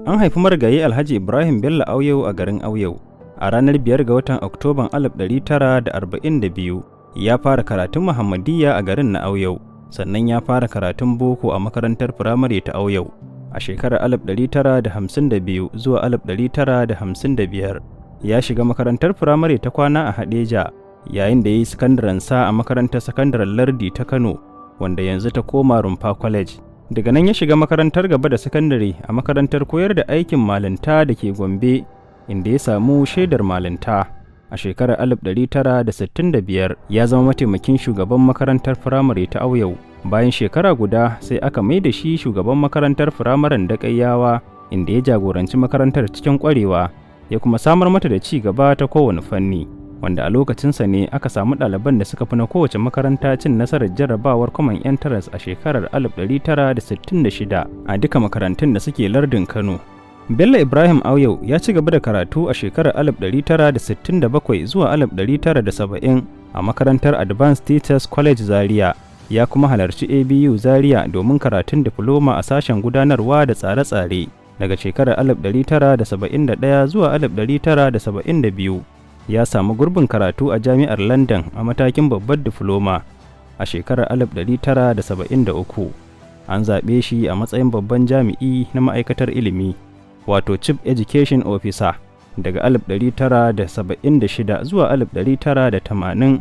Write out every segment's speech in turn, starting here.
An haifi marigayi Alhaji Ibrahim Bello Auyo a garin Auyo a ranar 5 ga watan Oktoban 1942. Ya fara karatun Muhammadiyya a garin na Auyo, sannan ya fara karatun boko a makarantar firamare ta Auyo a shekarar 1952 zuwa 1955. Ya shiga makarantar firamare ta kwana a Hadeja, yayin da ya yi sakandarensa a makarantar sakandaren lardi ta Kano, wanda yanzu ta koma Rumfa College. Daga nan ya shiga makarantar gaba da sakandare a makarantar koyar da aikin malinta da ke Gombe, inda ya samu shaidar malinta. A shekarar 1965 ya zama mataimakin shugaban makarantar firamare ta Auyau. Bayan shekara guda sai aka mai da shi shugaban makarantar firamaren Daƙayyawa, inda ya jagoranci makarantar cikin ƙwarewa, ya kuma samar mata da ci gaba ta kowane fanni, wanda a lokacinsa ne aka samu ɗaliban da suka fi na kowace makaranta cin nasarar jarrabawar Common Entrance a shekarar 1966 a duka makarantun da suke lardin Kano. Bello Ibrahim Auyau ya ci gaba da karatu a shekarar 1967 zuwa 1970 a makarantar Advanced Teachers College Zaria. Ya kuma halarci ABU Zaria domin karatun difloma a sashen gudanarwa da tsare-tsare daga shekarar 1971 zuwa 1972. Ya samu gurbin karatu a Jami'ar London a matakin babbar difloma a shekarar 1973. An zaɓe shi a matsayin babban jami'i na ma'aikatar ilimi, wato Chief Education Officer, daga 1976 zuwa 1980.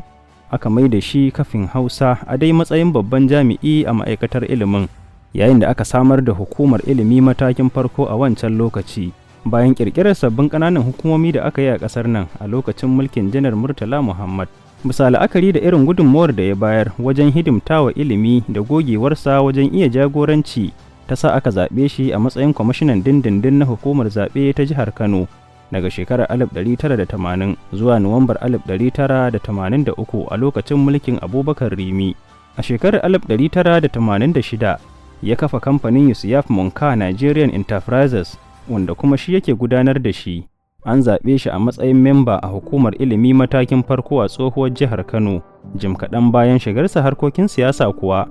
Aka mai da shi kafin Hausa a dai matsayin babban jami'i a ma'aikatar ilimin, yayin da aka samar da hukumar ilimi matakin farko a wancan lokaci, bayan ƙirƙirar sabbin ƙananan hukumomi da aka yi a ƙasar nan a lokacin mulkin Janar Murtala Muhammad. Bisa la'akari da irin gudunmawar da ya bayar wajen hidimtawa ilimi da gogewarsa wajen iya jagoranci, ta sa aka zaɓe shi a matsayin kwamishinan dindindin na hukumar zaɓe ta jihar Kano daga shekarar 1980 zuwa Nuwambar 1983 a lokacin mulkin Abubakar Rimi. A shekarar 1986 ya kafa kamfanin Yusuf Munka Nigerian Enterprises, wanda kuma shi yake gudanar da shi. An zaɓe shi a matsayin memba a hukumar ilimi matakin farko a tsohuwar jihar Kano. Jim kaɗan bayan shigarsa harkokin siyasa kuwa,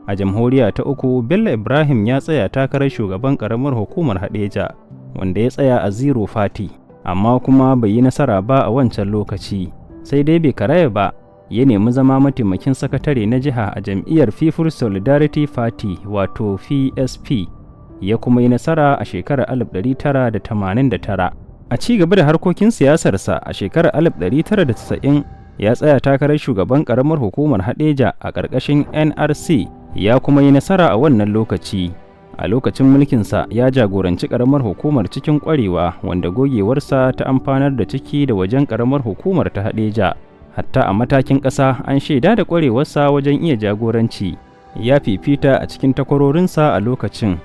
a jamhuriya ta uku, Bello Ibrahim ya tsaya takarar shugaban ƙaramar hukumar Hadeja, wanda ya tsaya a Zero Party, amma kuma bai yi nasara ba a wancan lokaci. Sai dai bai karaya ba, ya nemi zama mataimakin sakatare na jiha a jam'iyyar People's Solidarity Party, wato PSP, ya kuma yi nasara a shekarar 1989. A ci gaba da harkokin siyasarsa, a shekarar 1990 ya tsaya takarar shugaban karamar hukumar Hadeja a ƙarƙashin NRC, ya kuma yi nasara a wannan lokaci. A lokacin mulkinsa ya jagoranci karamar hukumar cikin ƙwarewa, wanda gogewarsa ta amfanar da ciki da wajen karamar hukumar ta Hadeja. Hatta a matakin ƙasa an shaida da ƙwarewarsa wajen iya jagoranci. Ya fifita a cikin takwarorinsa a lokacin.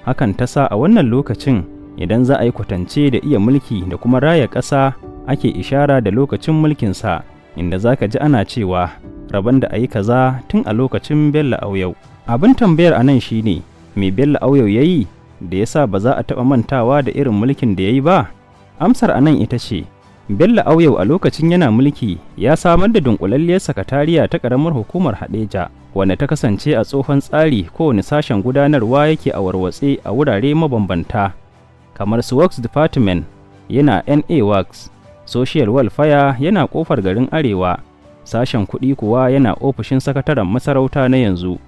Hakan ta sa a wannan lokacin, idan za a yi kwatance da iya mulki da kuma raya ƙasa, ake ishara da lokacin mulkinsa, inda za ka ji ana cewa rabon da a yi kaza tun a lokacin Bello Auyau. Abin tambayar a nan shine, me Bello Auyau ya yi da ya sa ba za a taɓa mantawa da irin mulkin da ya yi ba? Amsar a nan ita ce, Bello Auyau a lokacin yana mulki ya samar da dunkulalliyar sakatariya ta ƙaramar hukumar Hadeja, wanda ta kasance a tsohon tsari kowane sashen gudanarwa yake a warwatse a wurare mabambanta, kamar su Works Department yana NA Works, Social Welfare yana kofar garin Arewa, sashen kuɗi kuwa yana ofishin sakataren masarauta na yanzu,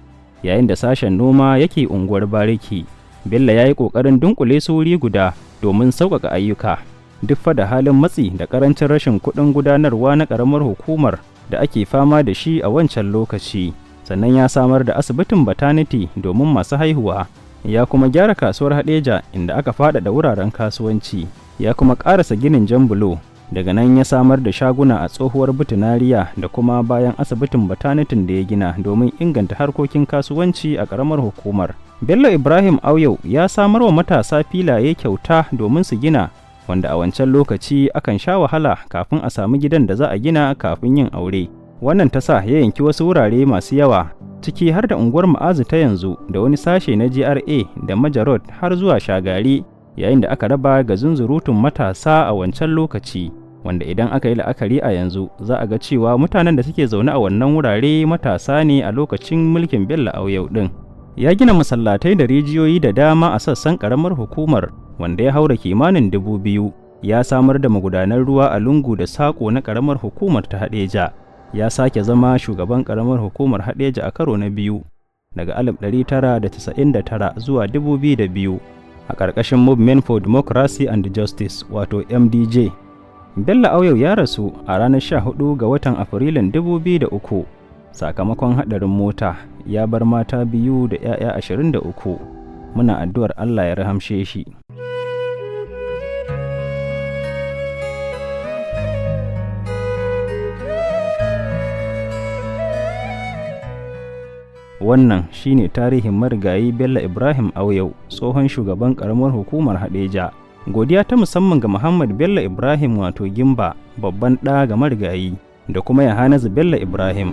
yayin da sashen noma yake unguwar Bariki. Bello ya yi ƙoƙarin dunkule su wuri guda domin sauƙaƙa ayyuka, duk fa da halin matsi da ƙarancin rashin kuɗin gudanarwa na ƙaramar hukumar da ake fama da shi a wancan lokaci. Sannan ya samar da asibitin maternity domin masu haihuwa, ya kuma gyara kasuwar Hadeja, inda aka faɗaɗa wuraren kasuwanci, ya kuma ƙarasa ginin Jambulo. Daga nan ya samar da shaguna a tsohuwar Bitinariya da kuma bayan asibitin maternity'n da ya gina domin inganta harkokin kasuwanci a ƙaramar hukumar. Bello Ibrahim Auyau ya samar wa matasa filaye kyauta domin su gina, wanda a wancan lokaci akan sha wahala kafin a sami gidan da za a gina kafin yin aure. Wannan ta sa ya yanki wasu wurare masu yawa, ciki har da unguwar Ma'azu ta yanzu da wani sashe na GRA da Majarot har zuwa Shagari, yayin da aka raba ga zunzurutun matasa a wancan lokaci, wanda idan aka yi la'akari a yanzu za a ga cewa mutanen da suke zaune a wannan wurare matasa ne a lokacin mulkin Bello Auyau din. Ya gina masallatai da rijiyoyi da dama a sassan karamar hukumar, wanda ya haura kimanin 2000. Ya samar da magudanan ruwa a lungu da saƙo na ƙaramar hukumar ta Haɗeja. Ya sake zama shugaban ƙaramar hukumar Haɗeja a karo na biyu daga 1999 zuwa 2002 a ƙarƙashin Movement for Democracy and Justice, wato MDJ. Bello Auyau ya rasu a ranar 14 ga watan Afrilun 2003 sakamakon haɗarin mota. Ya bar mata biyu da 'ya'ya 23. Muna addu'ar Allah ya rahamshe shi. Wannan shine tarihin marigayi Bello Ibrahim Auyau, tsohon shugaban ƙaramar hukumar Haɗeja. Godiya ta musamman ga Muhammad Bello Ibrahim, wato Gimba, babban ɗa ga marigayi, da kuma Yohanazu Bello Ibrahim.